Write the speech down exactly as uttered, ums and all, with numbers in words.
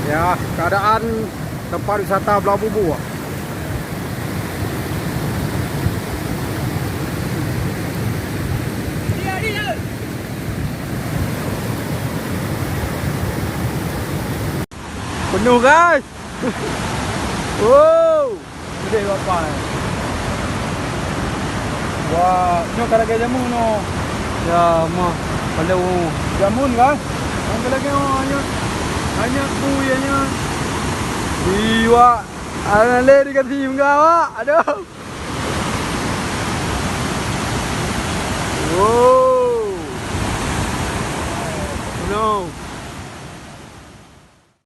Ya, keadaan tempat wisata Belau Bubu. Penuh, guys. Wow. Gede bapak. Wah, nyoe ka lagèe jameun nyoe. Ya, mah. Kalau jameun kan? Kan lagèe oh, hanya hanya bu ya nya. Iwak. Ana le dikasih enggak, Wak. Aduh. Wow. No.